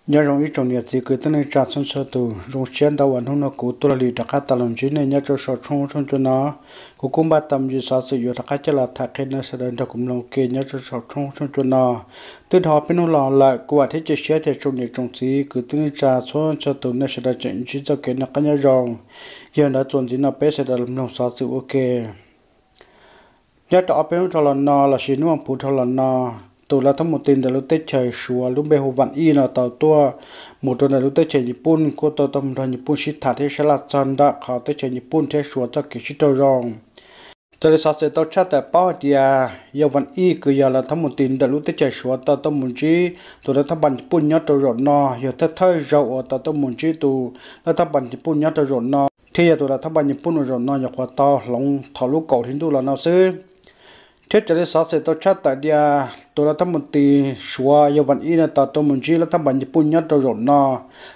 Nyob zoo ib tsoom niam txiv kwv tij neej tsa txhua txhua tus, zoo siab ntau uas hnub no kuv Tuaj Lis rov qab tau los ntsib nej nyob rau saum tshooj tshooj cua no. Kuv kuj npaj tau me ntsis xov xwm yuav rov qab coj los tham qhia nej sawv daws nrog kuv mloog ua ke nyob rau saum tshooj tshooj cua no. Twb dhau peb hnub los lawm, kuv vam thiab cia siab tias tsoom niam tsoom txiv kwv tij neej tsa txhua txhua tus nej sawv daws tseem ntsib txoj kev noj qab nyob zoo. Yog ntawd txuas ntxiv no peb sawv daws mloog xov xwm ua ke. Nyob rau ob peb hnub dhau los no lossis hnub puv dhau los no, tus lav thab mus tis ntawm lub teb chaws Suav lub npe hu Vam Ij no tau tuaj mus rau ntawm lub teb chaws Nyij Pooj, kuj tau tuaj mus nrog Nyij Pooj sib tham thiab sab laj txog ntawm qhov teb chaws Nyij Pooj thiab Suav txoj kev sib raug zoo. Raws li xov xwm tau tshaj tawm paub hais tias yog Vam Ij kws yog lav thab mus tis ntawm lub teb chaws Suav tau tuaj mus ntsib tus lav thab npas Nyij Pooj nyob rau zaum no, yog thawj thawj zaug uas tau tuaj mus ntsib tus lav thab npas Nyij Pooj nyob rau zaum no, thiab yog tus lav thab npas Nyij Pooj uas zaum no nyuam qhuav tau hloov thaum lub kaum hli ntuj los no xwb. Thiab raws li xov xwm tau tshaj tawm tias tus lav thab mus tis Suav yog Vam Ij no tau tuaj mus ntsib lav thab npas Nyij Pooj nyob rau zaum no,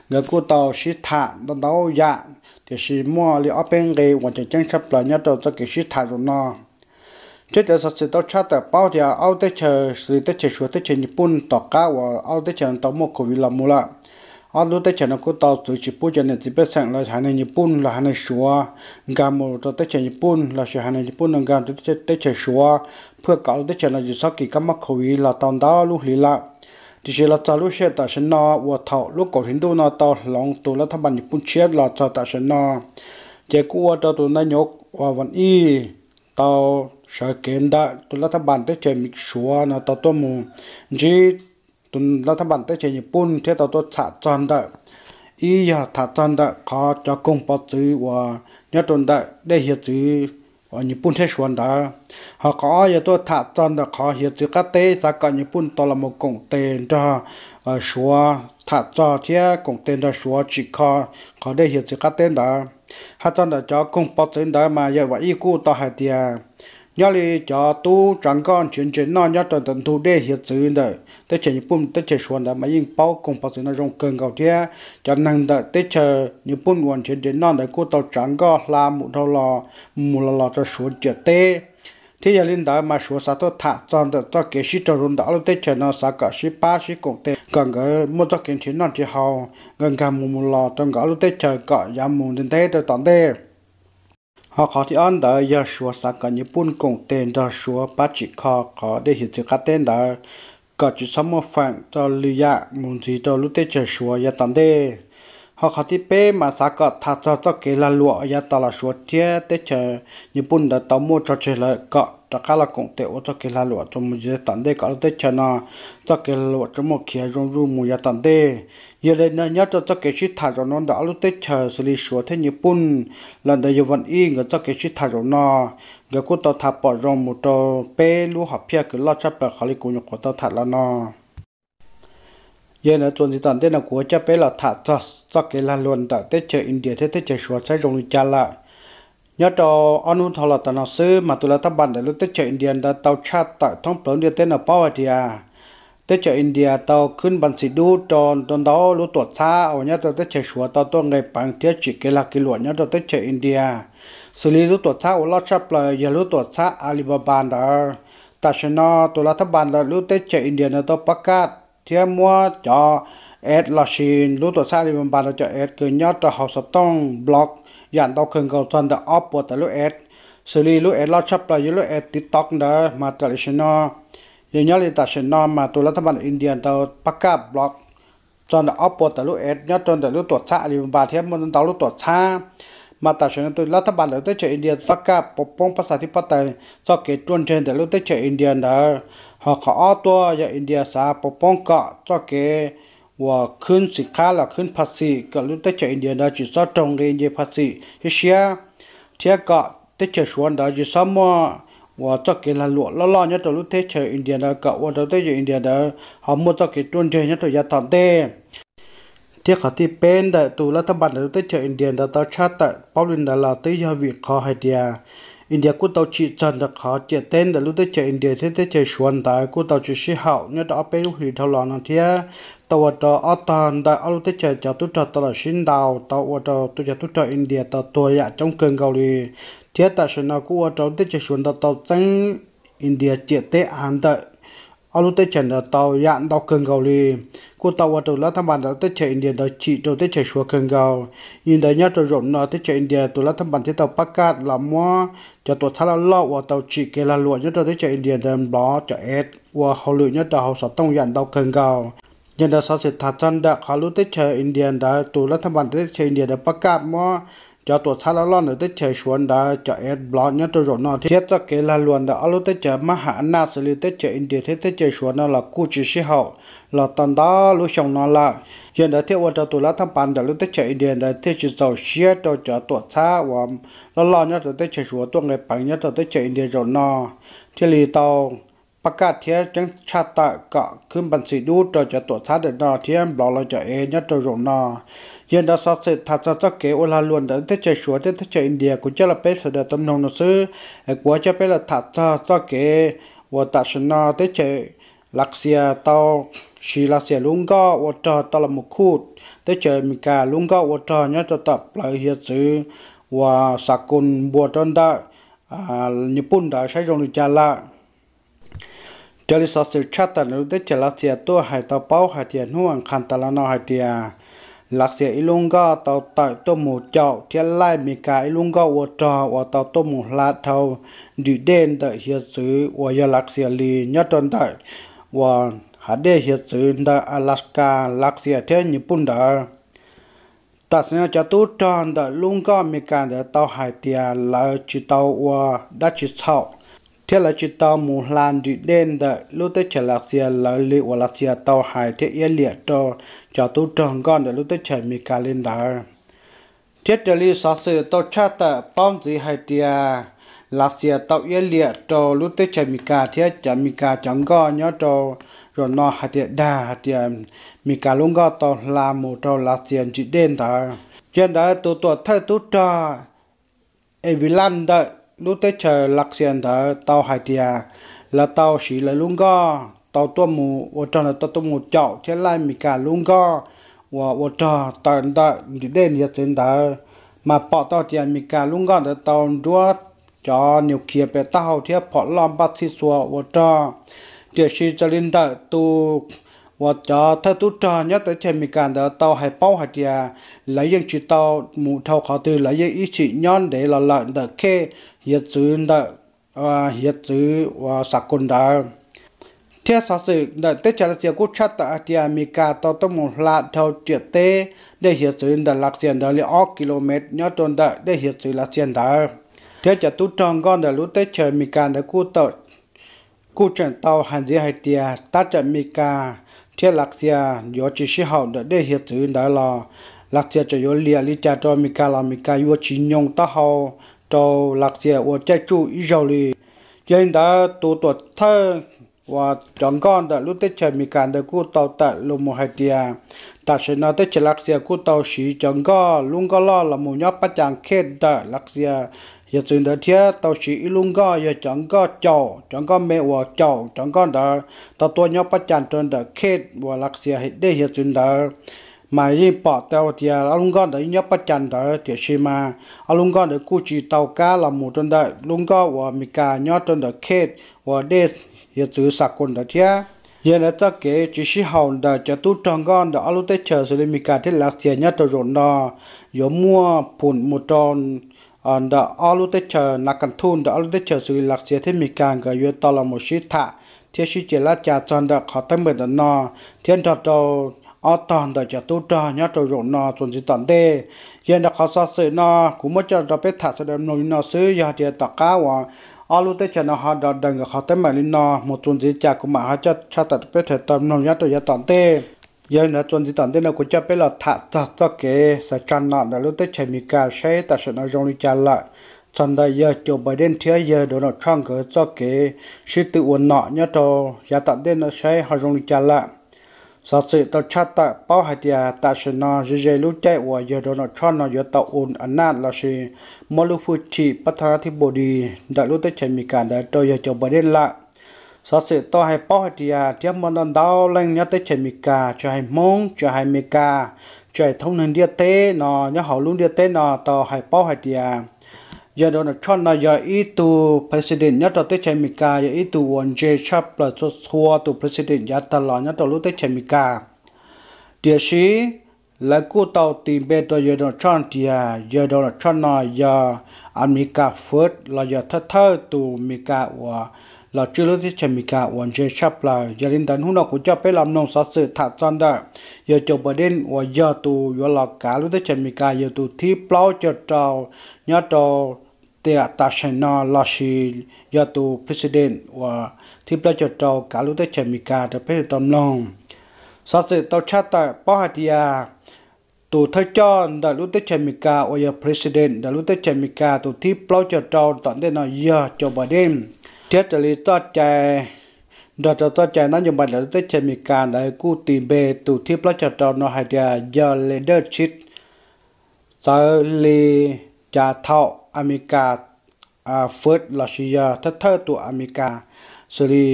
nkawd kuj tau sib tham ntau ntau yam, tiam sis muaj li ob peb nqe uas tseem ceeb tshaj plaws nyob rau txoj kev sib tham zaum no. Thiab raws xov xwm tau tshaj tawm paub tias ob lub teb chaws xws li teb chaws Suav teb chaws Nyij Pooj tom qab uas ob lub teb chaws no tau muaj COVID los mus lawm, ob lub teb chaws no kuj tau txwv tsis pub cov niam txiv pej xeem los haiv neeg Nyij Pooj los haiv neeg Suav nkag mus rau teb chaws Nyij Pooj lossis haiv neeg Nyij Pooj no nkag rau teb chaws Suav, phwj kom ob lub teb chaws no tsis txhob kis kab mob COVID los tau ntau lub hli lawm. Tiam sis los txog lub sij hawm tam sim no uas thaum lub kaum hli ntuj no tau hloov tus lav thab npas Nyij Pooj tshiab los txog tam sim no, ces kuj ua rau tus ntawd nyuam uas Vam Ij tau sawv kev ntawm tus lav thab npas teb chaws Suav no tau tuaj mus ntsib tus lav thab npas teb chaws Nyij Pooj thiab tau tuaj tham txog ntawm, ib yog tham txog ntawm qhov cov koog pov txwv uas nyob rau ntawm dej hiav txwv uas Nyij Pooj thiab Suav ntawd, ho qhov ob yog tuaj tham txog ntawm qhov hiav txwv qab teb xav kom Nyij Pooj tau los mus koom tes nrog Suav tham txog thiab koom tes nrog Suav tsim kho qhov dej hiav txwv qab teb ntawd. Hais txog ntawm cov koog pov txwv ntawd mas yawg Vam Ij kuj tau hais tias nyob li cov tub tsav nkoj nrhiav ntses noj nyob rau ntawm ntug dej hiav txwv ntawm teb chaws Nyij Pooj teb chaws Suav ntawd mas yeej paub koog pov txwv no zoo kawg nkaus thiab cov neeg ntawm teb chaws Nyij Pooj uas nrhiav ntses noj ntawd kuj tau tsav nkoj hla mus dhau los mus los los rau Suav ciam teb. Thiab yog li ntawd mas Suav xav tuaj tham txog ntawm txoj kev sib raug zoo ntawm ob lub teb chaws no xav kom sib pab sib koom tes kom nkawd muaj txoj kev nrhiav noj nrhiav haus nkawd nkag mus mus los rau nkawd ob lub teb chaws kom yav mus ntev ntev rau tom ntej. Ho qhov thib ob ntawd yog Suav xav kom Nyij Pooj koom tes nrog Suav pab tsim kho qhov dej hiav txwv qab teb ntawd, kom tsis txhob muaj feem rau lwm yam mus ntxiv rau lub teb chaws Suav yav tom ntej. Ho qhov thib peb mas xav kom tham txog txoj kev lag luam yav tas los Suav thiab teb chaws Nyij Pooj ntawd tau muaj tso tseg lawm kom rov qab los koom tes ua txoj kev lag luam rau mus yav tom ntej kom lub teb chaws no txoj kev lag luam tsuas muaj khiav zoo zuj zus mus yav tom ntej. Yog li no nyob rau txoj kev sib tham zaum no ntawm ob lub teb chaws xws li Suav thiab Nyij Pooj, los ntawm yawg Vam Ij nkawd txoj kev sib tham zaum no, nkawd kuj tau tham pom zoo mus rau peb lub hom phiaj kws loj tshaj plaws qhov li kuv nyuam qhuav tau tham los no. Yog li ntawd txuas ntxiv tom ntej no kuv yuav coj peb los tham txog txoj kev lag luam ntawm teb chaws India thiab teb chaws Suav saib zoo li cas lawm. Nyob rau ob hnub dhau los tas no xwb mas tus lav thab npas ntawm lub teb chaws India ntawd tau tshaj tawm thoob plaws ntiaj teb no paub hais tias teb chaws India tau khwb npas ntxhi dub rau ntau ntau lub tuam txhab uas nyob rau teb chaws Suav tau tuaj nqis peev thiab tsim kev lag kev luam nyob rau teb chaws India. Xws li lub tuam txhab uas loj tshaj plaws yog lub tuam txhab Alibaba ntawd. Tam sim no tus lav thab npas ntawm lub teb chaws India ntawd tau pab kaj thiab muab cov ads lossis lub tuam txhab Alibaba ntawd cov ads kws nyob rau hauv xov tooj block yam ntau kawg nkaus txog ntawm ob puas tawm lub ads. Xws li lub ads loj tshaj plaws yog lub ads TikTok ntawd mas tam sim no, yog nyob li tam sim no mas tus lav thab npas India ntawd pab kaj block txog ntawm ob puas tawm lub ads nyob rau ntawm lub tuam txhab Alibaba thiab muaj ntau lub tuam txhab. Mas tam sim no tus lav thab npas ntawm teb chaws India pab kaj pov poob pab xav thiab pab tais txoj kev ruaj nreg ntawm lub teb chaws India ntawd. Ho qhov ob tuaj yog India xav pov poob kom txoj kev uas khwb xim qhab los khwb phaj xim kom lub teb chaws India ntawd tsis txhob raug nqi nce phaj xim siab siab, thiab kom teb chaws Suav ntawd tsis txhob muaj uas txoj kev lag luam loj loj nyob rau lub teb chaws India ntawd kom ua rau teb chaws India ntawd ho muaj txoj kev ruaj nreg nyob rau yav tom ntej. Thiab qhov thib peb ntawm tus lav thab npas ntawm lub teb chaws India ntawd tau tshaj tawm paub li ntawd los twb yog vim qhov hais tias India kuj tau tsim txog ntawm qhov ciam teb ntawm lub teb chaws India thiab teb chaws Suav ntawd kuj tau tsis sib haum nyob rau ob peb lub hlis dhau los no thiab tau ua rau ob tog ntawm ob lub teb chaws cov tub rog tau los sib ntaus tau ua rau tus cov tub rog India tau tuag yam coob kawg nkaus li. Thiab tam sim no kuj ua rau lub teb chaws Suav ntawd tau txeeb India ciam teb av ntawm ob lub teb chaws ntawd tau yam ntau kawg nkaus li. kuj tau ua rau lab thab npas ntawm teb chaws India ntawd chim rau teb chaws Suav kawg nkaus. Yog li ntawd nyob rau zaum no teb chaws India tus lab thab npas thiab tau pab kaj los muab cov tuam txhab loj loj uas tau tsim kev lag luam nyob rau teb chaws India ntawd nplov cov ev ua hauj lwm nyob rau hauv xov tooj yam ntau kawg nkaus. Yog li ntawd xov xwm tham txog ntawm qhov lub teb chaws India ntawd tus lab thab npas teb chaws India ntawd pab kaj muab cov tuam txhab loj loj ntawm teb chaws Suav ntawd cov ev nplov nyob rau zaum no thiab txoj kev lag luam ntawm ob lub teb chaws mab ham a naj xws li teb chaws India thiab teb chaws Suav no los kuj tsis sib haum los tau ntau lub xyoo no lawm. Yog li ntawd thiaj ua rau tus lab thab npas ntawm lub teb chaws India ntawd thiaj tsis txaus siab rau cov tuam txhab uas loj loj nyob rau teb chaws Suav tuaj nqis peev nyob rau teb chaws India zaum no, thiaj li tau pab kaj thiab ceeb tshaj tawm kom khwb npas ntxim dub rau cov tuam txhab ntawm no thiab nplov los cov ev nyob rau zaum no. Yog li ntawd xov xwm tham txog txoj kev ua lag luam ntawm teb chaws Suav thiab teb chaws India kuv coj los peb sawv daws tau mloog no xwb. Kuv coj peb los tham txog txoj kev uas tam sim no teb chaws Lav Xias tau siv Lav Xias lub nkoj ua rog tau los mus khuj teb chaws Amelikas lub nkoj ua rog nyob rau tom plawv hiav txwv uas Xakun npuas rau ntawm Nyij Pooj ntawd saib zoo li cas lawm. Raws li xov xwm tshaj tawm ntawm lub teb chaws Lav Xias tuaj hais tau paub hais tias hnub a qha tas los no hais tias Lav Xias ib lub nkoj tau tawm tuaj mus caum thiab laij Amelikas ib lub nkoj ua rog uas tau tuaj mus hla dhau nrim dej ntawm hiav txwv uas yog Lav Xias li nyob rau ntawm uas hav dej hiav txwv ntawm Alaska, Lav Xias thiab Nyij Pooj ntawd. Tam sim no cov tub rog ntawm lub nkoj Amelikas ntawd tau hais tias lawv tsis tau ua dab tsi txhaum thiab lawv tsis tau mus hla nrim dej ntawm lub teb chaws Lav Xias lawv li uas Lav Xias tau hais thiab iab liam rau cov tub rog nkoj ntawm lub teb chaws Amelikas li ntawd. Thiab raws li xov xwm tau tshaj tawm paub ntxiv hais tias Lav Xias tau iab liam rau lub teb chaws Amelikas thiab cov Amelikas cov nkoj nyob rau zaum no hais tias dag hais tias Amelikas lub nkoj tau hla mus rau Lav Xias nrim dej ntawd. Yog li ntawd tus tuam thawj tub rog Evilaj ntawm lub teb chaws Lav Xias ntawd tau hais tias lawv tau siv lawv lub nkoj tau tuaj mus ua rog ntawd tau tuaj mus caum thiab laij Amelikas lub nkoj uas ua rog tawm ntawm nrim dej hiav txwv ntawd, mas pom tau tias Amelikas lub nkoj ntawd tau nruab cov niu khiav pem taub hau thiab phom loj npaj txhij txhua ua rog. Tiam sis raws li ntawm tus uas cov thawj tub rog nyob teb chaws Amelikas ntawd tau hais paub hais tias lawv yeej tsis tau mus dhau qhov twg, lawv yeej ib txhis nyob ntev los lawm ntawm khej hiav txwv ntawm hiav txwv uas Xakun ntawd. Thiab xov xwm ntawm teb chaws Lav Xias kuj tshaj tawm hais tias Amelikas tau tuaj mus hla dhau riam teb dej hiav txwv ntawm Lav Xias ntawd li ob ki lo mev nyob rau ntawm dej hiav txwv Lav Xias ntawd. Thiab cov tub rog nkoj ntawm lub teb chaws Amelikas ntawd kuj tau kuj tseem tau hais ntxiv hais tias tab txawm Amelikas thiab Lav Xias yuav tsis sib haum ntawm dej hiav txwv ntawd los Lav Xias tseem yuav liam li cas rau Amelikas los Amelikas yuav tsis nyoog taub hau rau Lav Xias ua caij tsuj ib zaug li. Yog li ntawd tus tuam thawj uas cov nkoj ntawm lub teb chaws Amelikas ntawd kuj tau tawm los mus hais tias tam sim no teb chaws Lav Xias kuj tau siv cov nkoj lub nkoj loj los mus nyob pab cas khej ntawm Lav Xias hiav txwv ntawd thiab tau siv ib lub nkoj yog cov nkoj caum, cov nkoj me uas caum cov nkoj ntawd tau tuaj nyob pab cas rau ntawm khej uas Lav Xias dej hiav txwv ntawd. Mas yeej pom tau tias ob lub nkoj ntawd yeej nyob pab cas ntawd, tiam sis mas ob lub nkoj ntawd kuj tsis tau kab los mus rau ntawm lub nkoj uas Amelikas nyob rau ntawm khej uas dej hiav txwv Xakun ntawd thiab. Yog li ntawd txoj kev tsis sib haum ntawm cov tub rog nkoj ntawm ob lub teb chaws xws li Amelikas thiab Lav Xias nyob rau zaum no yuav muaj phum mus rau ntawm ob lub teb chaws na kas thuj ntawm ob lub teb chaws xws li Lav Xias thiab Amelikas nkawd yuav tau los mus sib tham thiab sib ceg laj cas txog ntawm qhov teeb meem ntawm no thiab nrog rau ob tog ntawm cov tub rog nyob rau zaum no txuas ntxiv tom ntej. Yog li ntawd qhov xov xwm no kuv muab coj rau peb tham sawv daws mloog li no xwb. Yog hais tias tom qab uas ob lub teb chaws no ho dov daws nkawd qhov teeb meem li no mus txuas ntxiv cas kuv mam ho coj tshaj tawm rau peb sawv daws tau mloog nyob rau yav tom ntej. Yog li ntawd txuas ntxiv tom ntej no kuv coj peb los tham txog txoj kev xav tsa nom ntawm lub teb chaws Amelikas saib tam sim no zoo li cas lawm. Txog ntawm yawg Joe Biden thiab yawg Donald Trump nkawd txoj kev sib tw ua nom nyob rau yav tom ntej no saib ho zoo li cas lawm. Xov xwm tau tshaj tawm paub hais tias tam sim no ze ze lub caij uas yawg Donald Trump no yuav tau u a naj lossis muab lub hwj chim pab thab thib npau dis ntawm lub teb chaws Amelikas ntawd rau yawg Joe Biden lawm. Xov xwm tau hais paub hais tias thiab muaj ntau ntau leej nyob teb chaws Amelikas, tsis hais Hmoob, tsis hais Amelikas, tsis hais thoob neeg ntiaj teb no nyob hauv lub ntiaj teb no tau hais paub hais tias yawg Donald Trump no yog ib tug president nyob rau teb chaws Amelikas, yog ib tug uas ntse tshaj plaws txhua txhua tus president yav tag los nyob rau lub teb chaws Amelikas. Tiam sis lawv kuj tau tis npe rau yawg Donald Trump tias yawg Donald Trump no yog America First los yog thawj thawj tus Amelikas uas los tswj lub teb chaws Amelikas uas ntse tshaj plaws. Yog li ntawd hnub no kuv coj peb los mloog xov xwm tham txog ntawm yawg Joe Biden uas yog tus yuav los kav lub teb chaws Amelikas yog tus thib plaub caug rau nyob rau tiam tam sim no lossis yog tus president uas thib plaub caug rau kav lub teb chaws Amelikas rau peb tau mloog. Xov xwm tau tshaj tawm paub hais tias tus thawj coj ntawm lub teb chaws Amelikas uas yog president ntawm lub teb chaws Amelikas tus thib plaub caug rau tom ntej no yog Joe Biden, thiab raws li txoj cai, nrog rau txoj cai nab nyob npai ntawm lub teb chaws Amelikas ntawd kuj tis npe tus thib plaub caug rau no hais tias yog leadership, txawv li cav thaum America First lossis yog thawj thawj tus Amelikas, xws li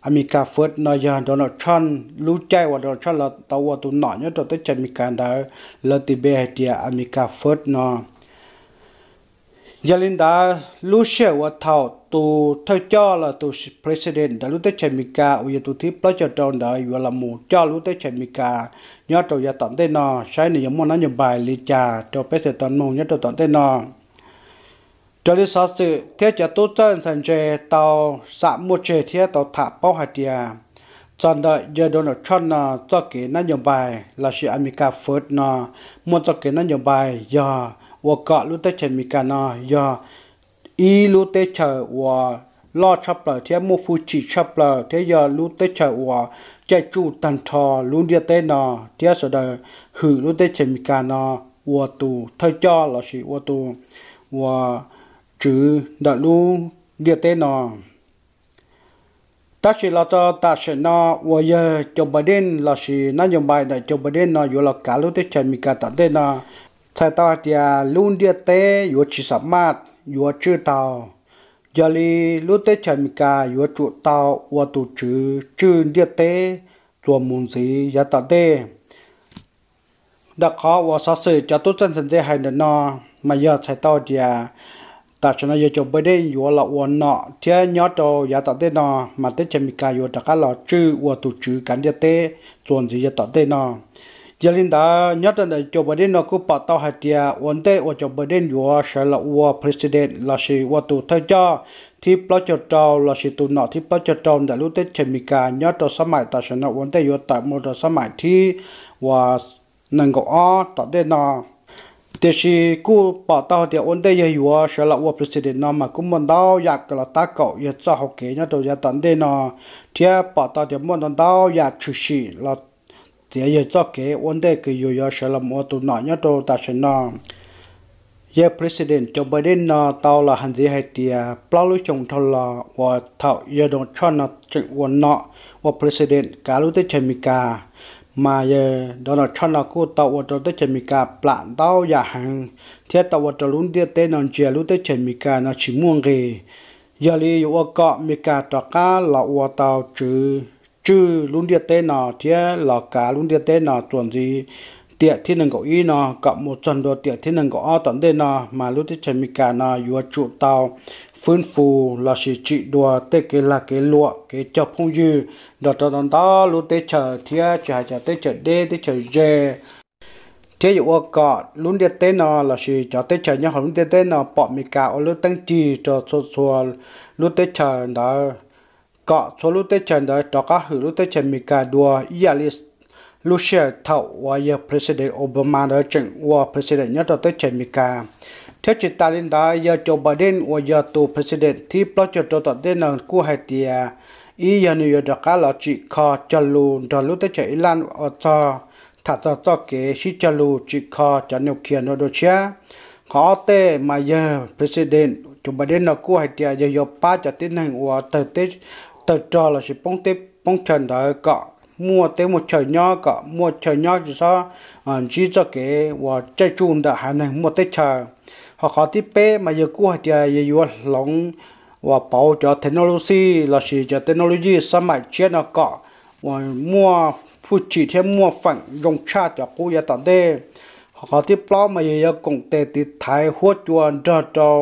America First no yog Donald Trump lub caij uas Donald Trump los tau ua tus nom nyob rau teb chaws Amelikas ntawd, lawv tis npe hais tias America First no. Yog li ntawd lub sij hawm uas thaum tus thawj coj los tus president ntawm lub teb chaws Amelikas uas yog tus thib plaub caug rau ntawd yuav los mus coj lub teb chaws Amelikas nyob rau yav tom ntej no, saib nws yuav muaj nab nyob npai li cas rau peb tau mloog nyob rau tom ntej no. Raws li xov xwm thiab cov tub txawj ntxhais ntse tau xam muaj tseg thiab tau tham paub hais tias txog ntawm yawg Donald Trump no txoj kev nab nyob npai lossis America First no muaj txoj kev nab nyob npai yog ua kom lub teb chaws Amelikas no yog ib lub teb chaws uas loj tshaj plaws thiab muaj hwj chim tshaj plaws thiab yog lub teb chaws uas caij tsuj tag nrho lub ntiaj teb no, thiab sawv daws hwm lub teb chaws Amelikas no ua tus thawj coj lossis ua tus uas tswv ntawm lub ntiaj teb no. Tab sis los txog tam sim no uas yawg Joe Biden lossis nab nyob npai ntawm Joe Biden no yuav los kav lub teb chaws Amelikas tom ntej no, txhais tau hais tias lub ntiaj teb yuav tsis xam maj yuav tswj tau. Yog li lub teb chaws Amelikas yuav tsum tau ua tus tswv tswj ntiaj teb txuas mus ntxiv yav tom ntej. Ntawm qhov uas xov xwm cov tub txawj ntxhais ntse hais ntawm no mas yog txhais tau tias tam sim no yawg Joe Biden yuav los ua nom thiab nyob rau yav tom ntej no mas teb chaws Amelikas yuav rov qab los tswj ua tus tswv kav ntiaj teb txuas ntxiv yav tom ntej no. Yog li ntawd nyob rau ntawm Joe Biden no kuj pom tau hais tias ua ntej uas Joe Biden yuav sawv los ua president lossis ua tus thawj coj thib plaub caug rau lossis tus nom thib plaub caug rau ntawm lub teb chaws Amelikas nyob rau xab maim tam sim no ua ntej yuav tawm mus rau xab maim thib uas nees nkaum ob tom ntej no. Tiam sis kuj pom tau hais tias ua ntej yawg yuav sawv los ua president no mas kuj muaj ntau yam kws los tab kaum yawg txoj hauv kev nyob rau yav tom ntej no, thiab pom tau tias muaj ntau ntau yam tshwm sim los txiav yawg txoj kev ua ntej kws yus yuav sawv los ua tus nom nyob rau tam sim no. Yawg president Joe Biden no tau los hais ntxiv hais tias plaub lub xyoo dhau los uas thaum yawg Donald Trump no tseem ua nom ua president kav lub teb chaws Amelikas, mas yawg Donald Trump no kuj tau ua rau teb chaws Amelikas plam ntau yam heev, thiab tau ua rau lub ntiaj teb no ntsia lub teb chaws Amelikas no tsis muaj nqis. Yog li yuav ua kom Amelikas rov qab los ua tau tswv tswj lub ntiaj teb no thiab los kav lub ntiaj teb no txuas ntxiv tiam thib nees nkaum ib no kom mus txog ntua tiam thib nees nkaum ob tom ntej no mas lub teb chaws Amelikas no yuav tsum tau fwb fu lossis tsim dua tej kev lag kev luam kev cog phooj ywg nrog rau ntau ntau lub teb chaws thiab tsis hais cov teb chaws deb teb chaws ze, thiab yuav ua kom lub ntiaj teb no lossis cov teb chaws nyob hauv lub ntiaj teb no pom Amelikas ua lub teeb cig rau txhua txhua lub teb chaws ntawd, kom txhua lub teb chaws ntawd rov qab hwm lub teb chaws Amelikas dua ib yam li lub sij hawm thaum uas yawg president Obama ntawd tseem ua president nyob rau teb chaws Amelikas. Thiab tsis tas li ntawd yawg Joe Biden uas yog tus president thib plaub caug rau tom ntej no kuj hais tias ib yog nws yuav rov qab los tsim kho cog lus nrog lub teb chaws Iran ua txog tham txog txoj kev sib cog lus tsim kho cov nuclear no dua tshiab. Qhov ob tej mas yawg president Joe Biden no kuj hais tias yog yuav pab cov tib neeg uas tawg rog lossis poob teb poob chaw ntawd kom muaj teb muaj chaw nyob, kom muaj chaw nyob tsis txhob ntsib txoj kev uas caij tsuj ntawm haiv neeg muaj teb chaws. Ho qhov thib peb mas yawg kuj hais tias yawg yuav hloov uas pauv cov technology lossis cov technology xab maim tshiab no kom uas muaj hwj chim thiab muaj feem zoo tshaj cov qub yav tom ntej. Ho qhov thib plaub mas yawg yuav koom tes tiv thaiv huab cua nrog rau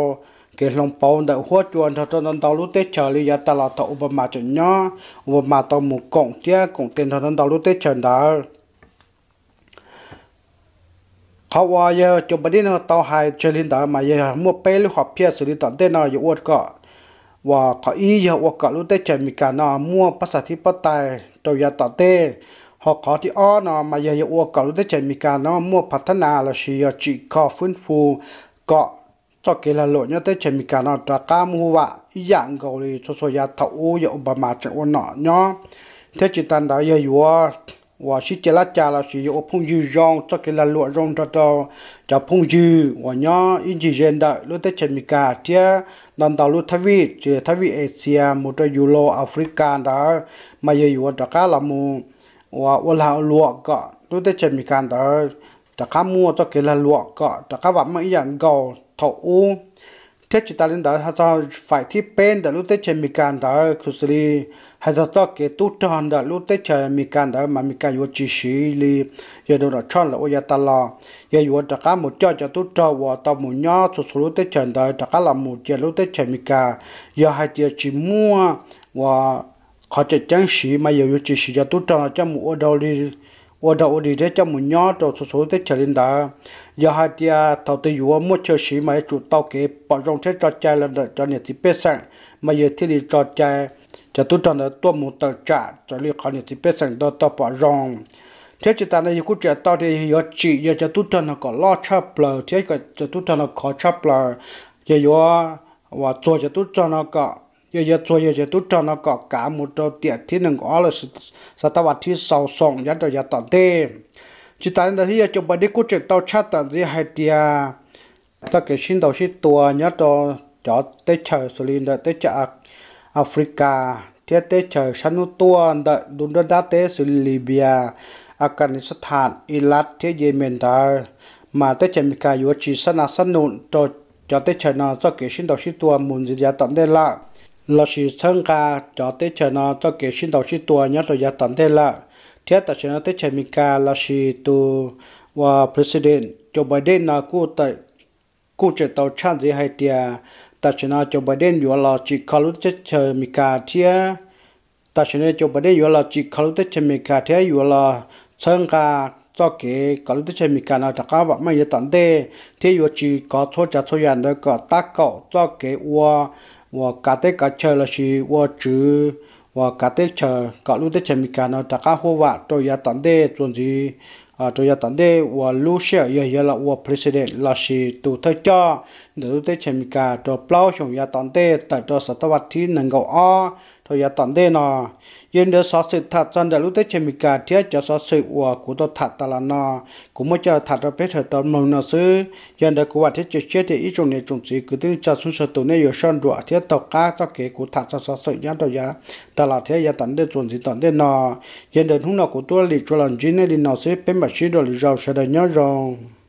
kev hloov pauv ntawm huab cua nrog rau ntau ntau lub teb chaws li yav tas los thaum Obama tseem nyob, Obama tau mus koom thiab koom tes nrog ntau ntau lub teb chaws ntawd. Qhov uas yawg Joe Biden no tau hais tseg li ntawd mas yog muaj peb lub hom phiaj xws li tom ntej no yuav ua kom, uas qhov ib yog ua kom lub teb chaws Amelikas no muaj pab xas thib pab tais rau yav tom ntej. Ho qhov thib ob no mas yog yuav ua kom lub teb chaws Amelikas no muaj phav thab nas lossis yog tsim kho fwb fu kom txoj kev lag luam nyob teb chaws Amelikas no rov qab muaj huj vam ib yam nkaus li txhua txhua yav thaum ub yog Obama tseem ua nom nyob. Thiab tsis tas ntawd yog yuav uas sib ce lab cas lossis yuav ua phooj ywg zoo, txoj kev lag luam zoo nrog rau cov phooj ywg uas nyob ib ncig ze ntawm lub teb chaws Amelikas thiab ntau ntau lub thab vij, tsis thab vij Asia mus rau yus los Africa ntawd mas yog yuav rov qab los mus uas ua lag ua luam kom lub teb chaws Amelikas ntawd rov qab muaj txoj kev lag luam kom rov qab vam meej ib yam nkaus thaum ub. Thiab tsis tas li ntawd, hais txog faim thib peb ntawm lub teb chaws Amelikas ntawd kuj xws li hais txog txoj kev tub rog ntawm lub teb chaws Amelikas ntawd mas Amelikas yuav tsis siv li yog Donald Trump lawv ua yav tas los. Yog yuav rov qab mus coj cov tub rog uas tau mus nyob txhua txhua lub teb chaws ntawd rov qab los mus cia lub teb chaws Amelikas. Yog hais tias tsis muaj uas qhov tseem ceeb siv mas yog yuav tsis siv cov tub rog no coj mus ua dog ua dig thiab coj mus nyob rau txhua txhua lub teb chaws li ntawd. Yog hais tias thaum twg yuav muaj chaw siv mas yuav tsum tau kev pom zoo thiab tso cai los ntawm cov niam txiv pej xeem mas yog thiaj li tso cai cov tub rog ntawd tuaj mus tawm tsam raws li qhov niam txiv pej xeem tau tau pom zoo. Thiab tsis tas ntawd yog kuj tseem tau tias yog yuav tsim yog cov tub rog no kom loj tshaj plaws thiab cov tub rog no khov tshaj plaws. Yog yuav uas txuag cov tub rog no kom, yog yuav txuag yog cov tub rog no kom kav mus rau tiam thib nees nkaum ob los sis xav tab vas thib xaus xoom nyob rau yav tom ntej. Tsis tas li ntawd thiab yog Joe Biden kuj tseem tau tshaj tawm ntxiv hais tias txoj kev sib ntaus sib tua nyob rau cov teb chaws xws li ntawm teb chaws Africa thiab teb chaws sab hnub tuaj ntawm ntu nruab nrab teb xws li Libya, Afghanistan, Iraq thiab Yemen ntawd, mas teb chaws Amelikas yuav tsis xab nas xab num rau cov teb chaws no txoj kev sib ntaus sib tua mus ntxiv yav tom ntej lawm, lossis txhawb nqa cov teb chaws no txoj kev sib ntaus sib tua nyob rau yav tom ntej lawm. Thiab tam sim no teb chaws Amelikas lossis tus uas President Joe Biden no kuj tseem tau tshaj ntxiv hais tias tam sim no Joe Biden yuav los tsim kho lub teb chaws Amelikas thiab tam sim no Joe Biden yuav los tsim kho lub teb chaws Amelikas thiab yuav los txhawb nqa txoj kev kom lub teb chaws Amelikas no rov qab vam meej yav tom ntej, thiab yuav tsis kov txhua tsav txhua yam ntawd kom tab kaum txoj kev ua uas kav teb kav chaw lossis ua tswv uas kav teb chaws kom lub teb chaws Amelikas no rov qab huaj vam rau yav tom ntej txuas ntxiv, rau yav tom ntej uas lub sij hawm yog yuav los ua president lossis tus thawj coj ntawm lub teb chaws Amelikas rau plaub xyoos yav tom ntej tawm rau xav tab vas thib nees nkaum ob rau yav tom ntej no. Yog li ntawd xov xwm tham txog ntawm lub teb chaws Amelikas thiab cov xov xwm uas kuv tau tham tas los no, kuv muab coj los tham rau peb sawv daws tau mloog no xwb. Yog li ntawd kuv vam thiab cia siab tias ib tsoom niam tsoom txiv kwv tij neej tsa txhua txhua tus nej yuav soj ntsuam thiab tau qab txoj kev kuv tham txog xov xwm nyob rau yav tag los thiab yav tom ntej txuas ntxiv tom ntej no. Yog li ntawd hnub no kuv tuaj lim tsuas los ntsib nej li no xwb, peb mam sib ntsib dua lwm zaus, sawv daws nyob zoo.